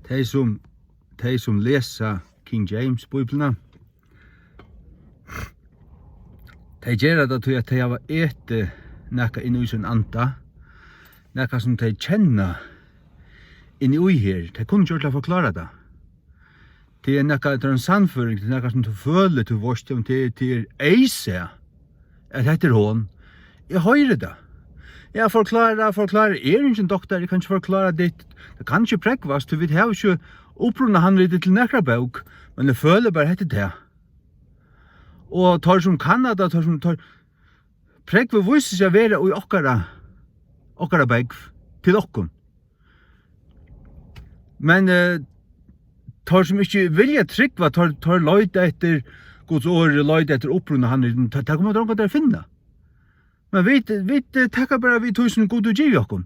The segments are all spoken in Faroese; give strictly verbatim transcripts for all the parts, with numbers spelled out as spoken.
Tey sum, tey sum lesa King James Bíbliuna, tey gera tað tí at tey hava etið nakað inn í sín anda, nakað sum tey kenna inn í her. Tey kunnu ikki ordiliga forklára tað. Tað er nakað, tað er ein sannføring, tað er nakað sum tú følir, tú veitst, um tað er, tað er eisið. At hetta er hon. Eg hoyri tað. Eg forklári, forklári, eg eri ikki ein doktor, eg kann ikki forklára tað. Tað kann ikki prógvast, tí vit hava ikki upprunahandritið til nakra bók, men eg føli bara, hetta er tað. Og teir sum kanna tað, teir sum, teir, prógvið vísir seg at vera í okkara, okkara bók til okkum. Men, eh, teir sum ikki vilja trúgva, teir, teir leita eftir Guds orði, leita eftir upprunahandritinum, tað, tað koma teir ongantíð at finna. Men vit, vit, eh, taka bara við tí sum Gud hevur givið okkum.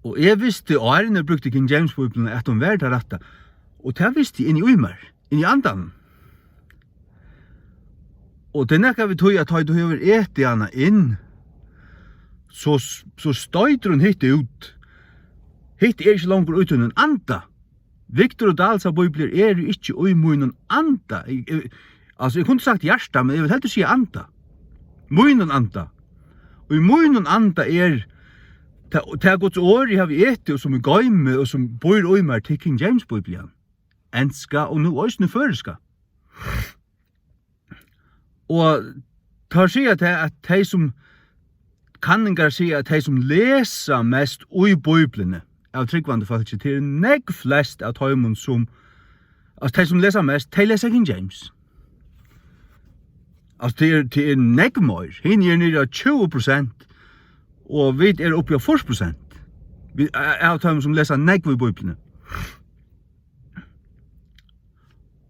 Og eg visti, áðrenn eg brúkti King James Bíbliuna, at hon var tað rætta. Og tað visti eg inni í mær, inni í andanum. Og tað er nakað við tí, at tá tú hevur etið hana inn, so, so stoytir hon hitt út. Hitt er ikki longur í tínum anda. Victor og Dahls bíbliur eru ikki í mínum anda. Eg, eg, altso, eg kundi sagt hjarta, men eg vil heldur siga anda. Mínum anda. Og í mínum anda er tað, tað Guds orð, eg havi etið, og sum eg goymi, og sum býr í mær, til King James Bíblian. Enska og nú eisini føroyska. Og teir siga tað, at tey sum, kanningar siga, at tey sum lesa mest í Bíbliuni av trúgvandi fólki, tað er nógv flest av teimum sum, altso tey sum lesa mest, tey lesa King James. Altso tað er, tað er nógv meir. Hini eru niðri á tjúgu prosent, og vit eru uppi á fýrs prosent. Vit, av teimum sum lesa nógv í Bíbliuni.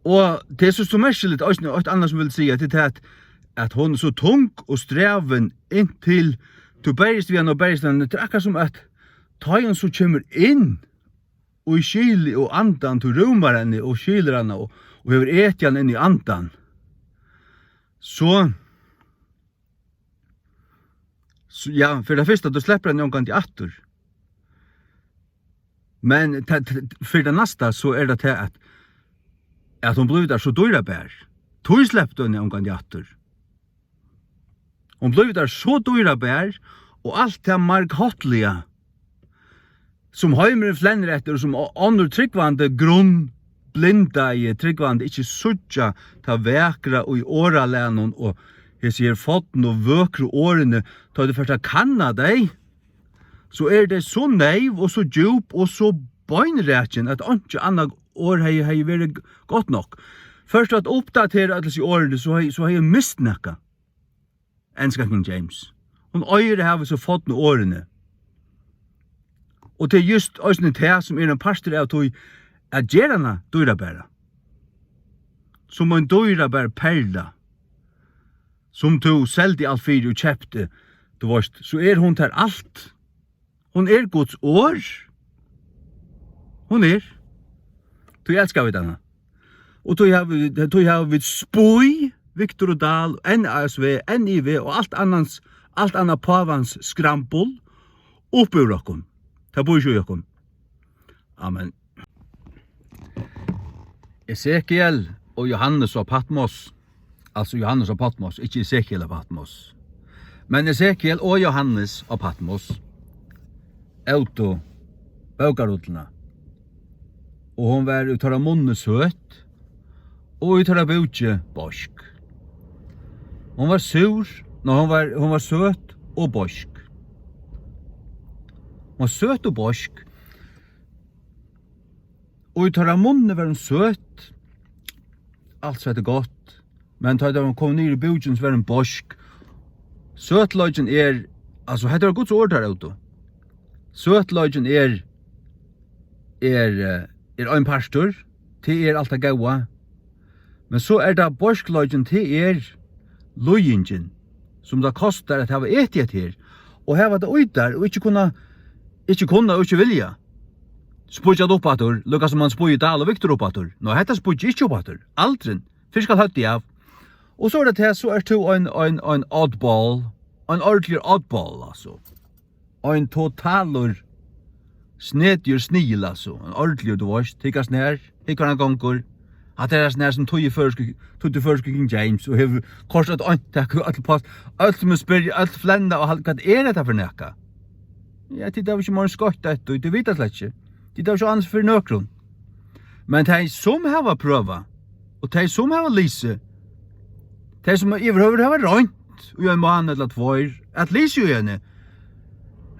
Og tað er so, so merkiligt, eisini eitt annað sum eg vil siga, tað er tað, at, at hon er so tung og strævin inntil tú berjist við hana og berjist við hana. Tað er akkurát sum at tá hon so kemur inn í skilið og andan, tú rúmar henni og skilir hana og, og hevur etið hana inn í andan, so, so, ja, fyri tað fyrsta, tú sleppur henni ongantíð aftur. Men ta-, ta-, fyri tað næsta, so er tað tað, at, at hon blívur tær so dýrabar. Tí sleppur tú henni ongantíð aftur. Hon blívur tær so dýrabar, og alt tað margháttliga, sum heimurin flennir eftir, og sum o-, onnur trúgvandi, grunn, blindaði trúgvandi, ikki síggja tað vakra í orðalagnum og hesi her fornu vøkru orðini, tá tú fert at kanna tey, so eru tey so neyv og so djúp og so beinrakin, at einki annað orð hevði, hevði verið gott nokk. Fert tú at uppdatera øll hesi orðini, so hevði, so hevði hon mist nakað. Enska King James. Hon eigur at hava so fornu orðini. Og tað er júst eisini tað, sum er ein partur av tí at gera hana dýrabara. Sum ein dýrabar perla, sum tú seldi alt fyri og keypti, tú veitst, so er hon tær alt. Hon er Guds orð. Hon er. Tí elska vit hana. Og tí hava vit, tí hava vit spýð, Victor og Dahl, N A S V, N I V og alt annans, alt annað pávans skrambul upp úr okkum. Tað býr ikki í okkum. Amen. Esekiel og Jóhannes á Patmos. Altso Jóhannes á Patmos, ikki Esekiel á Patmos. Men Esekiel og Jóhannes á Patmos ótu bókarulluna. Og hon var í teirra munni søt, og í teirra búki beisk. Hon var súr, nei, hon var, hon var søt og beisk. Hon var søt og beisk. Og í teirra munni var hon søt, alt so hetta er gott, men tá tað kom niður í búkin, so var hon beisk. Søtleikin er, altso, hetta er Guds orð, tær ótu. Søtleikin er, er, eh, er ein partur, tað er alt tað góða. Men so er tað beiskleikin, tað er líðingin, sum tað kostar at hava etið hetta her, og hava tað í tær, og ikki kunna, ikki kunna og ikki vilja spýggja tað upp aftur, líka sum mann spýggir Dahl og Victor upp aftur. Nei, hetta spýggi eg ikki upp aftur. Aldrin. Fyrst skal høvdið av. Og so er tað tað, so ert tú ein, ein, ein oddball. Ein ordentligur oddball, altso. Ein totalur Snedigur snigil, altso. Ein ordiligur, tú veist. Hygg, hann her. Hygg, hvar hann gongur. Hatta er ein sånn her sum týðir føroysku, týddi føroysku King James og hevur koyrt eitt eintak í øll post. Øll sum spyrja, øll flenna og halda, hvat er hetta fyri nakað? Ja, tit hava ikki meira enn skoytt eftir, tit vita slett ikki. Tit hava ikki ánilsi fyri nøkrum. Men tey sum hava prøvað, og tey sum hava lisið, tey sum yvirhøvur hava roynt í ein mánað ella tveir, at lesa í henni,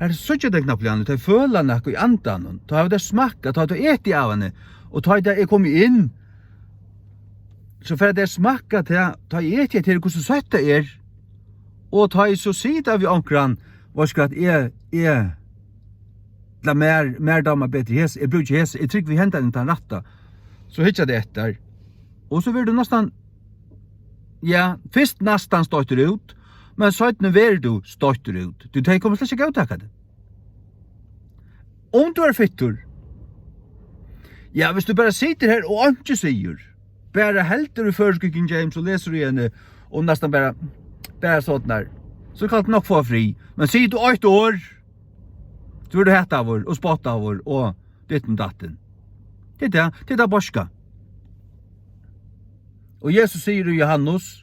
har síggja tey knappliga, tey føla nakað í andanum, tá hava tey smakkað, tá hava tey etið av henni, og tá tað er komið inn, so fara tey at smakka tað, tá eg eti hetta her, hvussu søtt tað er, og tá eg so sigi tað við onkran, veitst hvat, eg, eg, ella mær, mær dámar betri hesa, eg brúki hesa, eg trúgvi hendan enn tann rætta, so hyggja tey eftir, og so verður tú næstan, ja, fyrst næstan stoyttur út, men seinni verður tú stoyttur út, tí tey koma slett ikki at góðtaka tað. Um tú ert fittur. Ja, viss tú bara situr her og einki sigur, bara heldur í føroysku King James og lesur í henni og næstan bara, bara sodnar, so kanst tú nokk fáa frið. Men sigur tú eitt orð, so verður tú hataður og spottaður og dittin dattin. Tað er tað, tað er tað beiska. Og Jesus sigur í Jóhannes,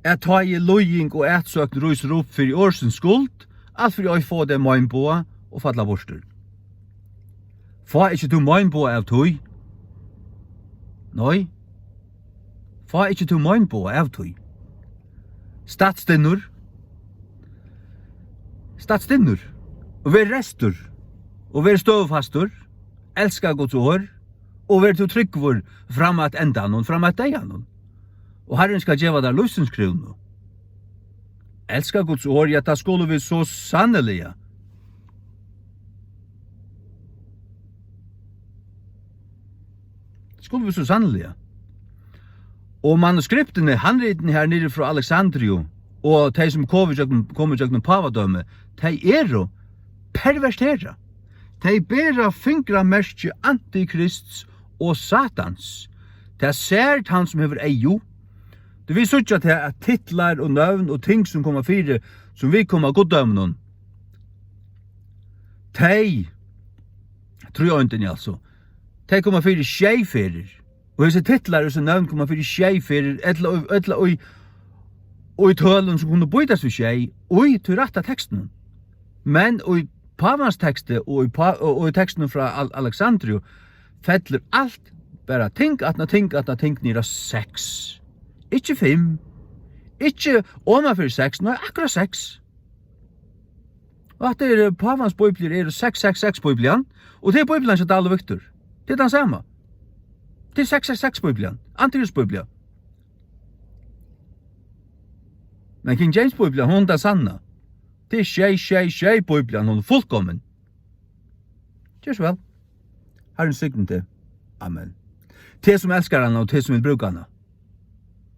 at tá ið líðing og atsókn rísur upp fyri orðsins skuld, alt fyri eitt fáa tey meinboga og falla burtur. Fá ikki tú meinboga av tí? Nei. Fá ikki tú meinboga av tí? Statt stinnur. Statt stinnur. Og ver restur. Og ver støðufastur. Elska Guds orð. Og ver tú trúgvur fram at endanum, fram at deyðanum. Og Harrin skal geva tær lívsins krúnu. Elska Guds orð, ja, tað skulu vit so sanniliga. Skulu vit so sanniliga. Og manuskriptini, handritini her niðri frá Alexandriu, og tey sum komu gjøgnum, komu gjøgnum pávadømi, tey eru perverterað. Tey bera fingramerki antikrists og Satans. Tað sær tann, sum hevur eygu. Tí vit síggja tað, at titlar og nøvn og ting, sum koma fyri, sum viðkoma guddóminum, tey, tríeindini altso, tey koma fyri sjey ferðir. Og hesir titlar, hesi nøvn koma fyri sjey ferðir, ella, ella í, í tølum, sum kunnu býtast við sjey, í tí rætta tekstinum. Men í pávans teksti og í pá-, og, og í tekstinum frá Al-, Alexandriu fellur alt bara ting aftan á ting aftan á ting niður á seks. Ikki fimm. Ikki oman fyri seks, nei, akkurát seks. Og hatta er, eh, pávans bíbliur eru seks seks seks Bíblian, og tað er Bíblian hjá Dali Victor. Tað er tann sama. Tað er seks seks seks Bíblian, Antikrists Bíblia. Men King James Bíblian, hon er tann sanna. Tað er sjey sjey sjey Bíblian, hon er fullkomin. Ger so væl. Harrin signi teg. Amen. Teg sum elskar hana og teg sum vil brúka hana.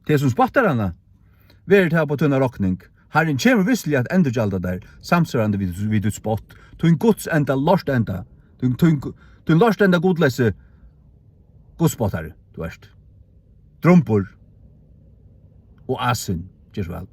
Teg sum spottar hana, verður tað upp á tína rokning. Harrin kemur vissiliga at endurgjalda tær, samsvarandi við, við títt spott. Tín Guds enda, lort enda. Tín, tín, tín lort enda gudleysi gudspottari, tú ert. Drumbur og asin, ger so væl.